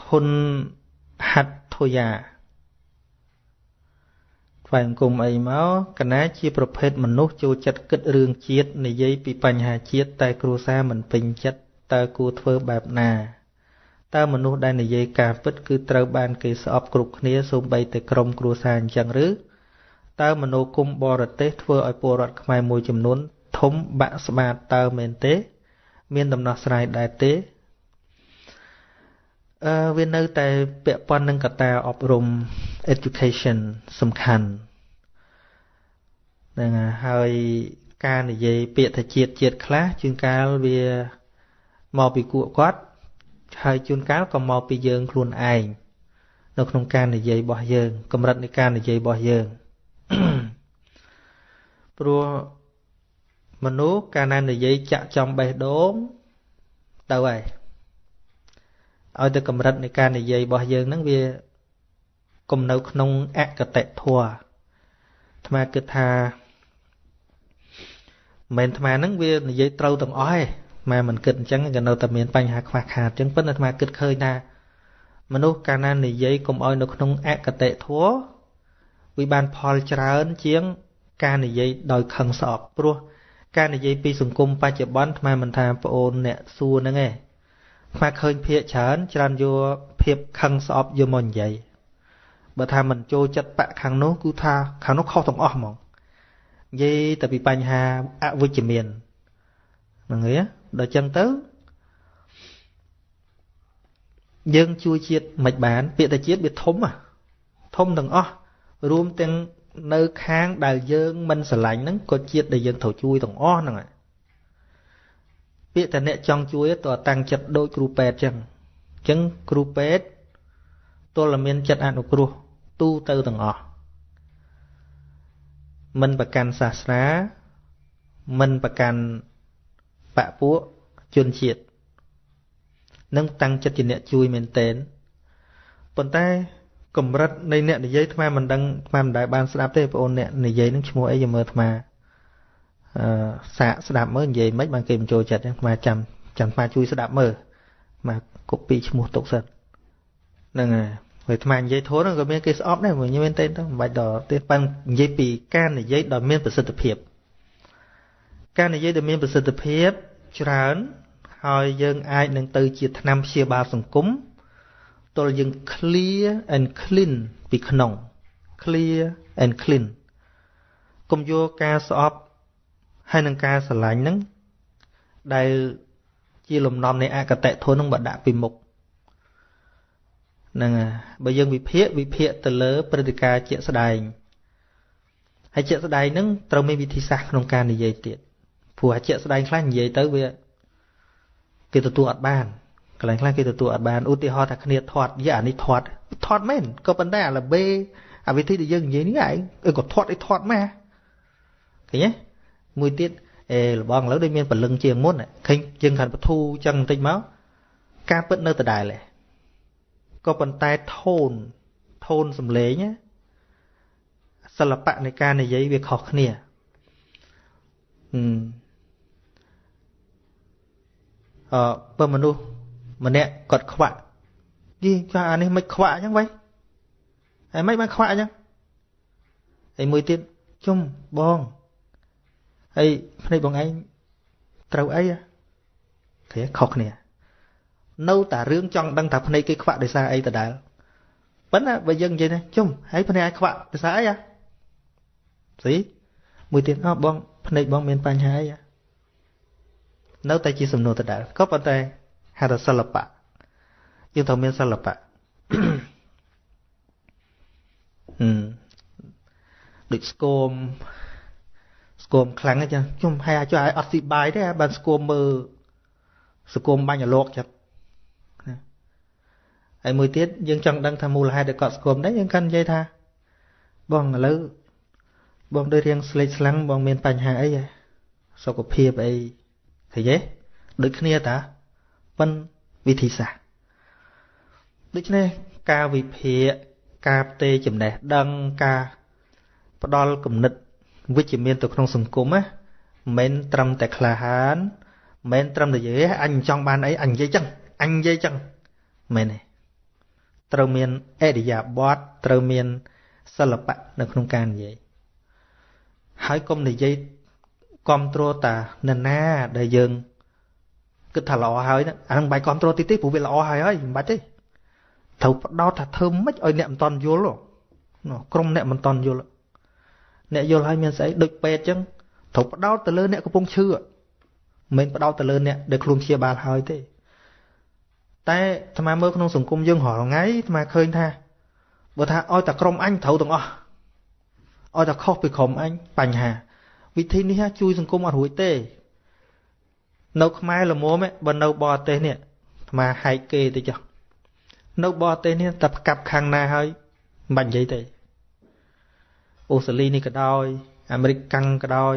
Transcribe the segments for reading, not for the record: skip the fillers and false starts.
ហ៊ុនហត្ថយាថ្វាយអង្គមអីមកកណាជាប្រភេទមនុស្សចូលចិត្តគិតរឿងជាតិនិយាយពីបញ្ហាជាតិតែគ្រួសារមិនពេញចិត្តតើគួរធ្វើបែបណាតើមនុស្សដែលនិយាយការពិតគឺត្រូវបានគេស្អប់គ្រប់គ្នាសូម្បីតែក្រុមគ្រួសារអញ្ចឹងឬតើមនោគមបរទេសធ្វើឲ្យពលរដ្ឋខ្មែរមួយចំនួនធំបាក់ស្បាតតើមែនទេមានដំណោះស្រាយដែរទេវានៅតែពាក់ព័ន្ធនឹងកត្តាអប់រំ education សំខាន់ហ្នឹងហើយការនិយាយពាក្យថាជាតិជាតិខ្លះជួនកាលវាមកពីពួកគាត់ហើយជួនកាលក៏មកពីយើងខ្លួនឯងនៅក្នុងការនិយាយរបស់យើងកម្រិតនៃការនិយាយរបស់យើងព្រោះមនុស្សកាលណានិយាយចាក់ចំបេះដូងទៅហើយឲ្យតែកម្រិតនៃការនិយាយរបស់យើងហ្នឹងវាកុំនៅក្នុងអកតេធម៌អាត្មាគិតថាមិនមែនអាត្មាហ្នឹងវានិយាយត្រូវទាំងអស់ទេម៉ែមិនគិតអញ្ចឹងក៏នៅតែមានបញ្ហាខ្វះខាតអញ្ចឹងប៉ុន្តែអាត្មាគិតឃើញថាមនុស្សកាលណានិយាយកុំឲ្យនៅក្នុងអកតេធម៌វាបានផលច្រើនជាងការនិយាយដោយខឹងស្អប់ព្រោះការនិយាយពីសង្គមបច្ចុប្បន្នអាត្មាមិនថាប្អូនអ្នកសួរហ្នឹងទេអាត្មាឃើញភាកច្រើនច្រើនយកភាពខឹងស្អប់យកមកនិយាយបើថាមិនចូលចិត្តបកខាងនោះគឺថាខាងនោះខុសទាំងអស់ហ្មងនិយាយតែពីបញ្ហាអវិជ្ជមានហ្នឹងឯងដល់ចឹងទៅយើងជួយជាតិមិនបានពាក្យតែជាតិវាធំធំទាំងអស់រួមទាំងនៅខាងដែលយើងមិនស្រឡាញ់ហ្នឹងក៏ជាតិដែលយើងត្រូវជួយទាំងអស់ហ្នឹងពាក្យតែអ្នកចង់ជួយតើតាំងចិត្តដូចគ្រូពេទ្យចឹងអញ្ចឹងគ្រូពេទ្យទល់តែមានចិត្តអនុគ្រោះទូទៅទាំងអស់មិនប្រកាន់សាសនាមិនប្រកាន់បពពួកជនជាតិនឹងតាំងចិត្តជាអ្នកជួយមែនទែនប៉ុន្តែកម្រិតនៃអ្នកនិយាយអាត្មាមិនដឹងអាត្មាមិនដែលបានស្ដាប់ទេបងអូនអ្នកនិយាយនឹងឈ្មោះអីយមើលអាត្មាសាកស្ដាប់មើលនិយាយមិនបានគេមិនចូលចិត្តអាត្មាចាំអាត្មាជួយស្ដាប់មើលមកកូពីឈ្មោះទុកសិនហ្នឹងហើយពេលអាត្មានិយាយធូរហ្នឹងក៏មានគេស្អប់ដែរមិនមែនទេទៅមិនបាច់ដល់ទេប៉ិននិយាយពីការនិយាយដោយមានប្រសិទ្ធភាពការនិយាយដោយមានប្រសិទ្ធភាពច្រើនហើយយើងអាចនឹងទៅជាថ្នាំព្យាបាលសង្គមទល់យើង clear and clean ពីក្នុង clear and clean កុំយកការស្អប់ហើយនឹងការស្រឡាញ់ហ្នឹងដែលជាលំនាំនៃអកតេធម៌ហ្នឹងបើដាក់ពីមុខហ្នឹងបើយើងវិភាគទៅលើព្រឹត្តិការណ៍ជាក់ស្ដែងហើយជាក់ស្ដែងហ្នឹងត្រូវមានវិធីសាស្ត្រក្នុងការនិយាយទៀតព្រោះអាជាក់ស្ដែងខ្លះនិយាយទៅវាគេទទួលអត់បានកន្លែងខ្លះគេទទួលអត់បានឧទាហរណ៍ថាគ្នាធាត់យាអានេះធាត់មែនក៏ប៉ុន្តែអាល្បេអាវិធីដែលយើងនិយាយនេះឯងក៏ធាត់អីធាត់ម៉ាឃើញទេមួយទៀតអេលបងឥឡូវដូចមានព្រលឹងជាងមុនឃើញយើងខានបធូចឹងបន្តិចមកការពិតនៅដដែលទេក៏ប៉ុន្តែថូនសំឡេងសិល្បៈនៃការនិយាយវាខុសគ្នាបើមនុស្សម្នាក់គាត់ខ្វាក់យីចាអានេះមិនខ្វាក់អញ្ចឹងវិញហើយមិនបានខ្វាក់អញ្ចឹងហើយមួយទៀតជុំបងហើយភ្នែកបងឯងត្រូវអីគេខុសគ្នានៅតែរឿងចង់ដឹងថាភ្នែកគេខ្វាក់ដោយសារអីដដែលប៉ុន្តែបើយើងនិយាយណាជុំហើយភ្នែកឯងខ្វាក់ដោយសារអីស្អីមួយទៀតអបងភ្នែកបងមានបញ្ហាអីនៅតែជាសំណួរដដែលក៏ប៉ុន្តែហៅថាសិល្បៈយើងត្រូវមានសិល្បៈដូចស្គមខ្លាំងហ្នឹងចឹងជុំហើយអាចឲ្យអត់ស៊ីបាយទេបានស្គមមើលស្គមបាញ់អាលោកចឹងណាហើយមួយទៀតយើងចង់ដឹងថាមូលហេតុដែលគាត់ស្គមដែរយើងកាន់និយាយថាបងឥឡូវបងដូចរៀងស្លេកស្លាំងបងមានបញ្ហាអីសុខភាពអីឃើញទេដូចគ្នាតាប៉ុនវិធីសាស្ត្រដូច្នេះការវិភាគការផ្ទេរចំណេះដឹងការផ្ដល់គំនិតវិជ្ជមានទៅក្នុងសង្គមណាមិនមែនត្រឹមតែក្លាហានមិនមែនត្រឹមតែនិយាយអញចង់បានអីអញនិយាយចឹងអញនិយាយចឹងមែនទេ ត្រូវមានអរិយាបថត្រូវមានសិល្បៈនៅក្នុងការនិយាយហើយកុំនិយាយគ្រប់គ្រងតានរណាដែលយើងគិតថាល្អហើយអានឹងមិនបាច់គ្រប់គ្រងតិចទេព្រោះវាល្អហើយហើយមិនបាច់ទេត្រូវផ្ដោតថាធ្វើម៉េចឲ្យអ្នកមិនតន់យល់ក្រុមអ្នកមិនតន់យល់អ្នកយល់ហើយមានស្អីដូចពេទ្យចឹងត្រូវផ្ដោតទៅលើអ្នកកំពុងឈឺមិនមែនផ្ដោតទៅលើអ្នកដែលខ្លួនព្យាបាលហើយទេតែអាត្មាមើលក្នុងសង្គមយើងរាល់ថ្ងៃអាត្មាឃើញថាបើថាឲ្យតែក្រុមអញត្រូវទាំងអស់ឲ្យតែខុសពីក្រុមអញបញ្ហាវិធីនេះជួយសង្គមអត់រួចទេនៅខ្មែរល្មមបើនៅបរទេសនេះអាត្មាហែកគេទៅចុះនៅបរទេសនេះតែផ្កាប់ខាងណាហើយមិនបាច់និយាយទេអូស្ត្រាលីនេះក៏ដោយអាមេរិកកាំងក៏ដោយ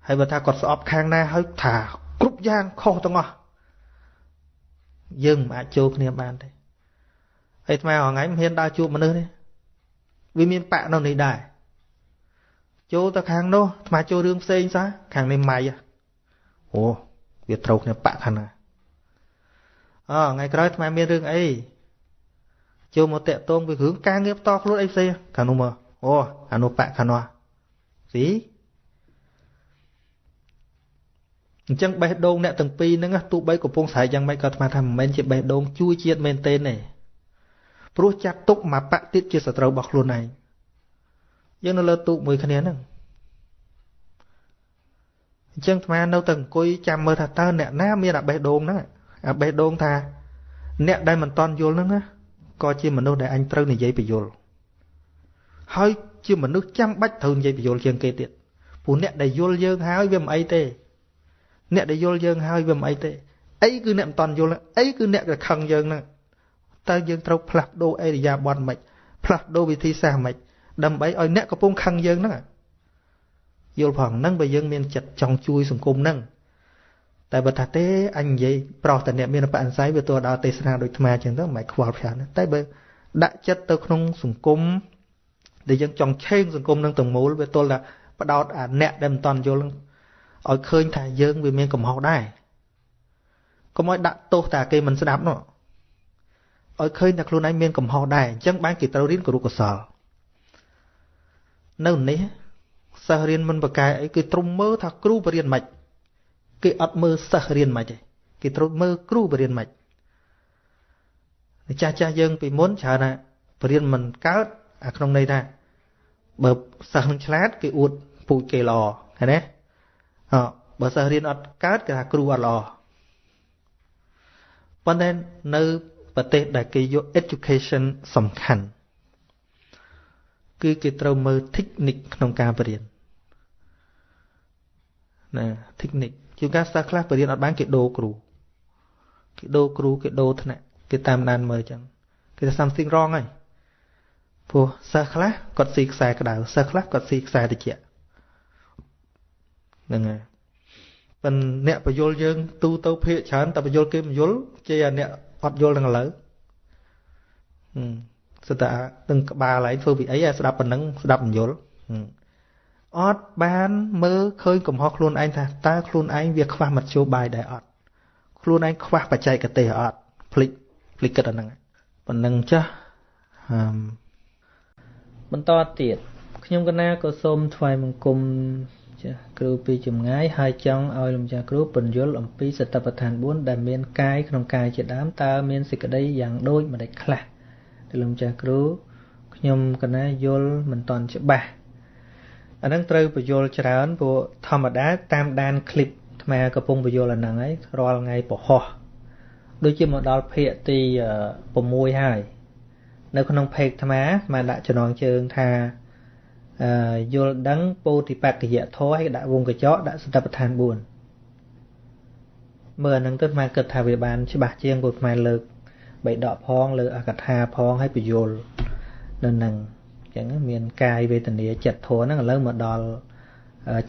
ហើយបើថាគាត់ស្អប់ខាងណាហើយថាគ្រប់យ៉ាងខុសទាំងអស់យើងមិនអាចចូលគ្នាបានទេហើយអាត្មារាល់ថ្ងៃមិនហ៊ានដើរជួបមនុស្សទេវាមានបាក់នៅនេះដែរចូលទៅខាងនោះអាត្មាចូលរឿងផ្សេងសោះខាងនេះម៉ៃអូវាត្រូវគ្នាបាក់ខាងណាអថ្ងៃក្រោយអាត្មាមានរឿងអីចូលមកតាក់ទងពីរឿងការងារផ្ទាល់ខ្លួនអីផ្សេងខាងនោះមកអូអានោះបាក់ខាងនោះស៊ីអញ្ចឹងបេះដូងអ្នកទាំងពីរហ្នឹងទោះបីកំពុងស្រែកយ៉ាងម៉េចក៏អាត្មាថាមិនមែនជាបេះដូងជួយជាតិមែនទេទេព្រោះចាត់ទុកមកបាក់ទៀតជាសត្រូវរបស់ខ្លួនឯងយើងនៅលើទូកមួយគ្នាហ្នឹងអញ្ចឹងអាត្មានៅតែអង្គុយចាំមើលថាតើអ្នកណាមានអាបេះដូងហ្នឹងអាបេះដូងថាអ្នកដែលមិនតន់យល់ហ្នឹងណាក៏ជាមនុស្សដែលអញត្រូវនិយាយពយល់ហើយជាមនុស្សចាំបាច់ត្រូវនិយាយពយល់ជាងគេទៀតព្រោះអ្នកដែលយល់យើងហើយវាមិនអីទេអ្នកដែលយល់យើងហើយវាមិនអីទេអីគឺអ្នកមិនតន់យល់អីគឺអ្នកដែលខឹងយើងហ្នឹងតើយើងត្រូវផ្លាស់ប្ដូរអរិយាបថមិនផ្លាស់ប្ដូរវិធីសាស្ត្រមិនដើម្បីឲ្យអ្នកកំពុងខឹងយើងហ្នឹងយល់ផងហ្នឹងបើយើងមានចិត្តចង់ជួយសង្គមហ្នឹងតែបើថាទេអញនិយាយប្រុសតែអ្នកមានបអិស័យវាទោះដល់ទេសនាដូចអាត្មាអញ្ចឹងទៅមិនខ្វល់ច្រើនតែបើដាក់ចិត្តទៅក្នុងសង្គមដែលយើងចង់ឆេងសង្គមនឹងទាំងមូលវាទល់តែផ្ដោតអាអ្នកដែលមិនតន់យល់ឲ្យឃើញថាយើងវាមានកំហុសដែរកុំឲ្យដាក់ទោសតែគេមិនស្ដាប់នោះឲ្យឃើញថាខ្លួនឯងមានកំហុសដែរអញ្ចឹងបានគេត្រូវរៀនគរុកោសលនៅនេះសិស្សរៀនមិនប្រកែអីគេទ្រំមើលថាគ្រូបរៀនមិនគេអត់មើលសិស្សរៀនមិនទេគេត្រូវមើលគ្រូបរៀនមិនចាស់ចាស់យើងពីមុនច្រើនណាបរៀនមិនកើតអាក្នុងន័យថាបើសិស្សនឹងឆ្លាតគេអួតពូជគេល្អឃើញទេអបើសិស្សរៀនអត់កើតគេថាគ្រូអត់ល្អប៉ុន្តែនៅប្រទេសដែលគេយក education សំខាន់គឺគេត្រូវមើល technique ក្នុងការបរៀនណា technique ជាងការសិស្សខ្លះបរៀនអត់បានគេដូរគ្រូគេដូរគ្រូគេដូរថ្នាក់គេតាមដានមើលអញ្ចឹងគេថា something wrong ហើយព្រោះសិស្សខ្លះគាត់ស៊ីខ្សែក្តៅសិស្សខ្លះគាត់ស៊ីខ្សែត្រជាក់ហ្នឹងហើយប៉ុន្តែអ្នកបញ្យលយើងទូទៅភាកច្រើនតែបញ្យលគេបញ្យលជេរអាអ្នកអត់យល់នឹងឥឡូវសិតតែទាំងក្បាលឯងធ្វើពីអីស្ដាប់ប៉ុណ្ណឹងស្ដាប់បញ្យលអត់បានមើលឃើញកំហុសខ្លួនឯងថាតើខ្លួនឯងវាខ្វះមធ្យោបាយដែរអត់ខ្លួនឯងខ្វះបច្ចេកទេសអត់ភ្លេចគិតអាហ្នឹងប៉ុណ្ណឹងចាស់បន្តទៀតខ្ញុំកណាក៏សូមថ្វាយបង្គំចាស់គ្រូពីចម្ងាយហើយចង់ឲ្យលោកចាស់គ្រូពន្យល់អំពីសតិប្បដ្ឋាន4ដែលមានកាយក្នុងកាយជាដើមតើមានសេចក្តីយ៉ាងដូចម្តេចខ្លះទៅលោកចាស់គ្រូខ្ញុំកណាយល់មិនតាន់ច្បាស់អាហ្នឹងត្រូវពន្យល់ច្រើនព្រោះធម្មតាតាមដានคลิปអាត្មាកំពុងពន្យល់អាហ្នឹងហើយរាល់ថ្ងៃពហោះដូចជាមកដល់ភាគទី6ហើយនៅក្នុងផេកអាត្មាមកដាក់ចំណងជើងថាយល់ដឹងពោធិបក្ខយធម៌ហើយដាក់វងកញ្ចក់ដាក់សតិប្បដ្ឋាន4មើលអាហ្នឹងទៅអាត្មាគិតថាវាបានច្បាស់ជាងព្រោះអាត្មាលើកបីដកផងលើកអកថាផងហើយពយល់នៅហ្នឹងអញ្ចឹងមានកាយវេទនាចិត្តធម៌ហ្នឹងឥឡូវមកដល់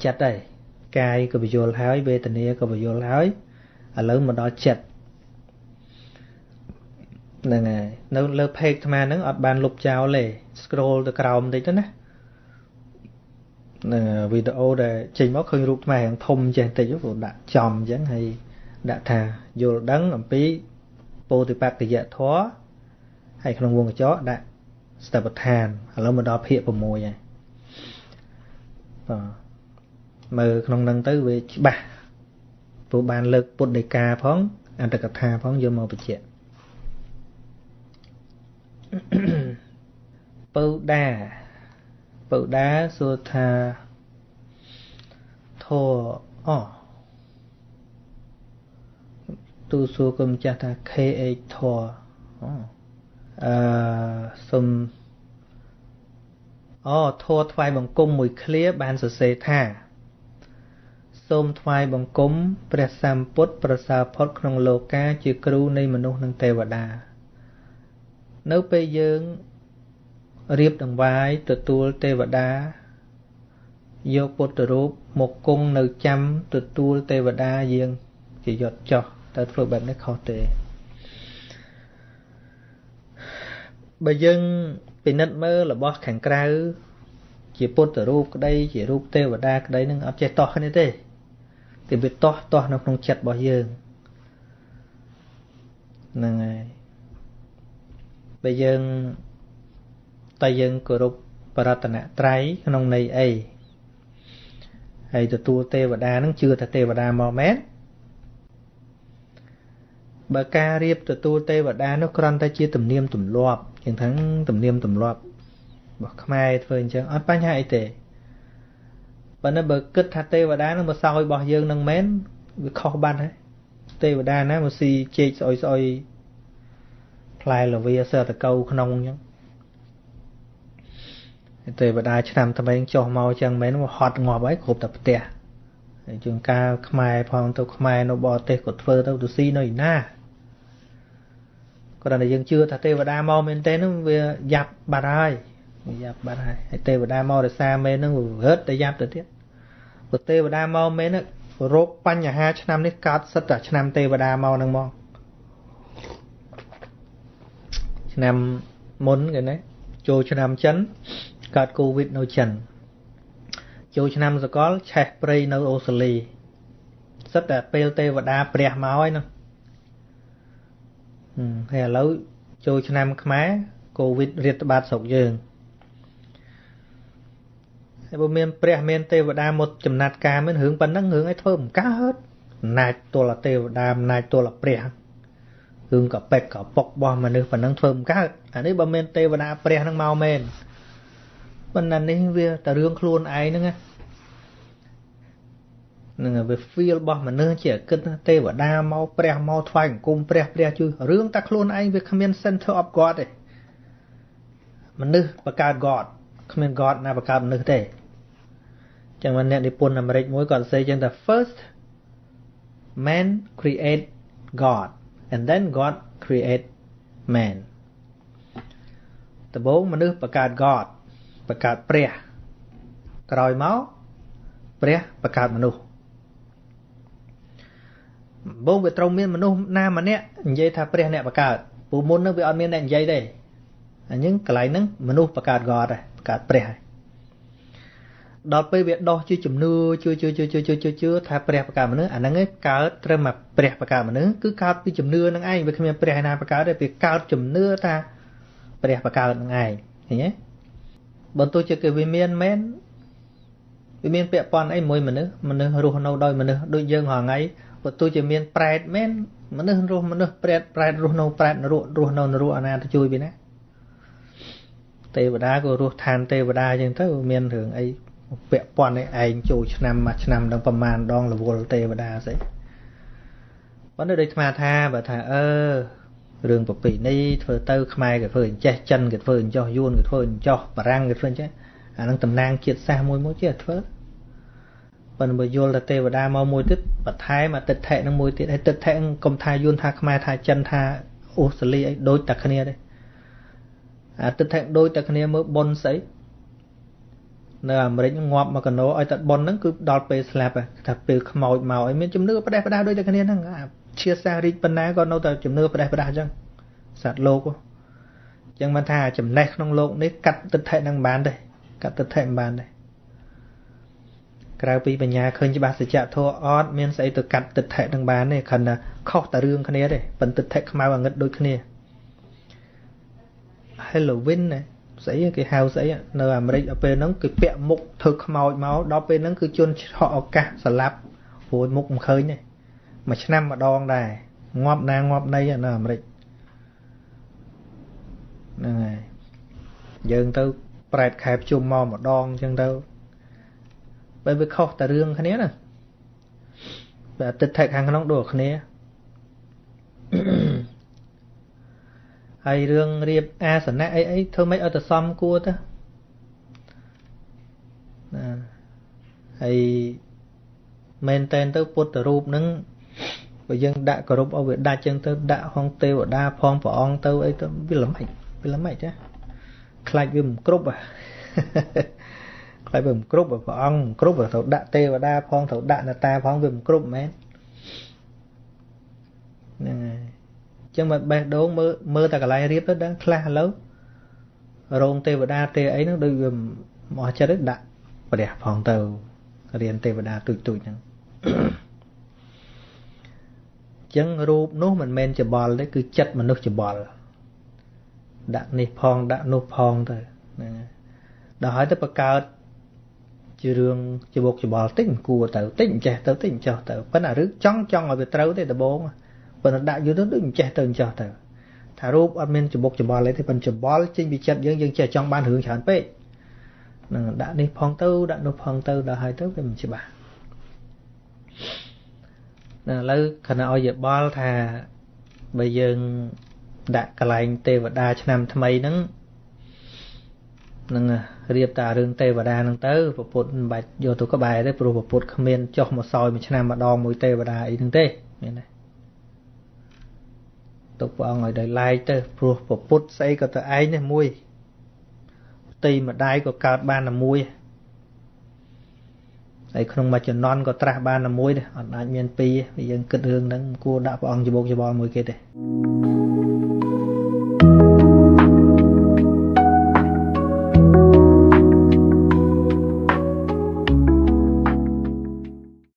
ចិត្តហើយកាយក៏ពយល់ហើយវេទនាក៏ពយល់ហើយឥឡូវមកដល់ចិត្តហ្នឹងហើយនៅលើផេកអាត្មាហ្នឹងអត់បានលុបចោលទេ scroll ទៅក្រោមបន្តិចទៅណានឹងវីដេអូដែលចេញមកឃើញរូបខ្មែរយ៉ាងធំចេះតិចព្រោះដាក់ចំអញ្ចឹងហើយដាក់ថាយល់ដឹងអំពីពោធិបក្ខយធម៌ ហើយក្នុងវងកញ្ចក់ដាក់សតិប្បដ្ឋានឥឡូវមកដល់ភាគ6ហើយបាទមើលក្នុងនឹងទៅវាច្បាស់ព្រោះបានលើកពុទ្ធដីកាផងអន្តកថាផងយកមកបញ្ជាក់ពៅដាសួរថាធរអទូសួរគុណម្ចាស់ថា KH ធរអឺសុំធរថ្វាយបង្គំមួយឃ្លាបានសរសេរថាសូមថ្វាយបង្គំព្រះសម្ពុទ្ធប្រសើរផុតក្នុងលោកាជាគ្រូនៃមនុស្សនិងទេវតានៅពេលយើងរៀបដង្វាយទទួលទេវតាយកពុទ្ធរូបមកគង់នៅចាំទទួលទេវតាយាងជាយត់ចោះតើធ្វើបែបនេះខុសទេបើយើងពិនិត្យមើលរបស់ខាងក្រៅជាពុទ្ធរូបក្តីជារូបទេវតាក្តីនឹងអត់ចេះតោះគ្នាទេតែវាតោះនៅក្នុងចិត្តរបស់យើងហ្នឹងហើយបើយើងតែយើងគោរពបរតនត្រ័យក្នុងន័យអីហើយទទួលទេវតានឹងជឿថាទេវតាមកមែនបើការរៀបទទួលទេវតានោះគ្រាន់តែជាទំនៀមទម្លាប់ជាងថាទំនៀមទម្លាប់របស់ខ្មែរធ្វើអញ្ចឹងអត់បញ្ហាអីទេប៉ុន្តែបើគិតថាទេវតានឹងមកសោយរបស់យើងនឹងមែនវាខុសបាត់ហើយទេវតាណាមកស៊ីចេកស្អុយស្អុយផ្លែលវាសើតកៅក្នុងអញ្ចឹងទេវតាឆ្នាំថ្មីចុះមកអញ្ចឹងមែនហត់ងាប់ហើយគ្រប់តែផ្ទះហើយជួនកាលខ្មែរផងទៅខ្មែរនៅបរទេសក៏ធ្វើទៅទៅស៊ីនៅឯណាគ្រាន់តែយើងជឿថាទេវតាមកមែនទេហ្នឹងវាយ៉ាប់បាត់ហើយវាយ៉ាប់បាត់ហើយហើយទេវតាមករសាមែនហ្នឹងវារត់តែយ៉ាប់ទៅទៀតព្រោះទេវតាមកមែនហ្នឹងរោគបញ្ហាឆ្នាំនេះកើតសិតតែឆ្នាំទេវតាមកហ្នឹងមកឆ្នាំមុនគេណាចូលឆ្នាំចិនកើតកូវីដនៅចិនចូលឆ្នាំសកលឆេះព្រៃនៅអូស្ត្រាលីសិតតែពេលទេវតាព្រះមកហើយហ្នឹងហើយឥឡូវចូលឆ្នាំខ្មែរកូវីដរាតត្បាតស្រុកយើងហើយបើមានព្រះមានទេវតាមកចំណាត់ការមានរឿងប៉ុណ្ណឹងរឿងឲ្យធ្វើមិនកើតអំណាចទល់ទេវតាអំណាចទល់ព្រះរឿងកប៉ិកកប៉ុករបស់មនុស្សប៉ុណ្ណឹងធ្វើមិនកើតអានេះបើមានទេវតាព្រះហ្នឹងមកមែនប៉ុន្តែនេះវាតែរឿងខ្លួនឯងហ្នឹងណានឹងវា feel របស់មនុស្សជាគិតទេវតាមកព្រះមកថ្វាយបង្គំព្រះព្រះជួយរឿងតែខ្លួនឯងវាគ្មាន center of God ទេមនុស្សបង្កើត God គ្មាន God ណាបង្កើតមនុស្សទេចឹងអ្នកនិពន្ធអាមេរិកមួយគាត់សរសេរចឹងថា first man create God and then God create man ដំបូងមនុស្សបង្កើត God បង្កើតព្រះក្រោយមកព្រះបង្កើតមនុស្សបងវាត្រូវមានមនុស្សណាម្នាក់និយាយថាព្រះអ្នកបង្កើតព្រោះមុនហ្នឹងវាអត់មានអ្នកនិយាយទេអញ្ចឹងកន្លែងហ្នឹងមនុស្សបង្កើត God ហើយបង្កើតព្រះហើយដល់ពេលវាដោះជាជំនឿជឿជឿជឿជឿជឿជឿថាព្រះបង្កើតមនុស្សអាហ្នឹងឯងកើតត្រឹមមកព្រះបង្កើតមនុស្សគឺកើតពីជំនឿហ្នឹងឯងវាគ្មានព្រះឯណាបង្កើតទេវាកើតជំនឿថាព្រះបង្កើតហ្នឹងឯងឃើញទេបើទោះជាគេវាមានមែនវាមានពាក់ព័ន្ធអីមួយមនុស្សមនុស្សរស់នៅដោយមនុស្សដូចយើងរាល់ថ្ងៃបើទោះជាមានប្រែតមែនមនុស្សរស់មនុស្សប្រែតប្រែតរស់នៅប្រែតនរករស់នៅនរកអាណាទៅជួយពីណាទេវតាក៏រស់ឋានទេវតាអញ្ចឹងទៅមានរឿងអីពាក់ព័ន្ធឯងចូលឆ្នាំមួយឆ្នាំដល់ប្រមាណដងរវល់ទេវតាស្អីប៉ុន្តែដូចអាត្មាថាបើថារឿងប្រពៃណីធ្វើទៅខ្មែរគេធ្វើអញ្ចេះចិនគេធ្វើអញ្ចោះយួនគេធ្វើអញ្ចោះបារាំងគេធ្វើអញ្ចេះអានឹងតំណាងជាតិសាសន៍មួយមួយចេះធ្វើប៉ុន្តែបើយល់ថាទេវតាមកមួយទៀតបន្ថែមអតិថិនឹងមួយទៀតហើយទិដ្ឋិកុំថាយួនថាខ្មែរថាចិនថាអូស្ត្រាលីអីដូចតែគ្នាទេអតិថិដូចតែគ្នាមើលប៉ុនស្អីនៅអាមេរិកងាប់មកកណោឲ្យតែប៉ុនហ្នឹងគឺដល់ពេលស្លាប់ថាពេលខ្មោចមកអីមានជំនឿផ្ដេសផ្ដាស់ដូចតែគ្នាហ្នឹងជាសារីកប៉ុណ្ណាក៏នៅតែជំនឿផ្ដេសផ្ដាស់អញ្ចឹងសត្វលោកអញ្ចឹងមិនថាចំណេះក្នុងលោកនេះកាត់ទិដ្ឋិហ្នឹងមិនបានទេកាត់ទិដ្ឋិមិនបានទេក្រៅពីបញ្ញាឃើញច្បាស់សច្ចធម៌អត់មានស្អីទៅកាត់ទិដ្ឋិនឹងបានទេគ្រាន់តែខុសតែរឿងគ្នាទេប៉ុន្តែទិដ្ឋិខ្មៅអាងឹតដូចគ្នា Halloween ណាស្អីគេហៅស្អីនៅអាមេរិកដល់ពេលហ្នឹងគេពាក់មុខធ្វើខ្មោចមកដល់ពេលហ្នឹងគឺជនឆក់ឱកាសស្លាប់ព្រោះមុខមិនឃើញទេមួយឆ្នាំម្ដងដែរងាប់ណាងាប់ណីនៅអាមេរិកហ្នឹងហើយយើងទៅប្រែតខែភ្ជុំមកម្ដងអញ្ចឹងទៅបើវាខុសតែរឿងគ្នាណាបើអាទិដ្ឋិខាងក្នុងដូចគ្នាហើយរឿងរៀបអាសនៈអីអីធ្វើម៉េចឲ្យទៅសមគួរទៅណាហើយមែនតែនទៅពុទ្ធរូបហ្នឹងបើយើងដាក់គោរពឲ្យវាដាច់ចឹងទៅដាក់ហងទេវតាផងព្រះអង្គទៅអីទៅវាល្មិចវាល្មិចចាខ្លាចវាមិនគ្រប់ខ្លាចវាមិនគ្រប់ព្រះអង្គមិនគ្រប់ត្រូវដាក់ទេវតាផងត្រូវដាក់នតាផងវាមិនគ្រប់មែនហ្នឹងហើយចឹងមកបេះដូងមើលមើលតែកន្លែងរៀបទៅដឹងខ្លះឥឡូវរោងទេវតាទេអីហ្នឹងដូចវាមកចិត្តដាក់ព្រះផងទៅរៀនទេវតាទូចទូចហ្នឹងចឹងរូបនោះមិនមែនច្បល់ទេគឺចិត្តមនុស្សច្បល់ដាក់នេះផងដាក់នោះផងទៅហ្នឹងដល់ហើយទៅបង្កើតជារឿងច្បុកច្បល់តិចគួរទៅតិចចេះទៅតិចចោះទៅប៉ុន្តែរឿងចង់ឲ្យវាត្រូវទេដំបូងប៉ុន្តែដាក់យូរទៅដូចមិនចេះទៅចោះទៅថារូបអត់មានច្បុកច្បល់ទេប៉ុន្តែច្បល់ចេញពីចិត្តយើងយើងចេះចង់បានរឿងច្រើនពេកហ្នឹងដាក់នេះផងទៅដាក់នោះផងទៅដល់ហើយទៅវាមិនច្បាស់ណាឥឡូវខណៈឲ្យយោបល់ថាបើយើងដាក់កន្លែងទេវតាឆ្នាំថ្មីហ្នឹងនឹងរៀបតារឿងទេវតាហ្នឹងទៅពពុទ្ធមិនបាច់យកទៅក្បែរទេព្រោះពពុទ្ធគ្មានចុះមកសោយមួយឆ្នាំម្ដងមួយទេវតាអីហ្នឹងទេមានទេទុកព្រះអង្គឲ្យដោយឡែកទៅព្រោះពពុទ្ធស្អីក៏ទៅឯងនេះមួយផ្ទៃម្ដាយក៏កើតបានតែមួយហើយក្នុងមួយជំនាន់ក៏ត្រាស់បានតែមួយដែរអត់អាចមានពីរយើងគិតរឿងហ្នឹងគួរដាក់ព្រះអង្គច្បោកច្បល់មួយគេទេ។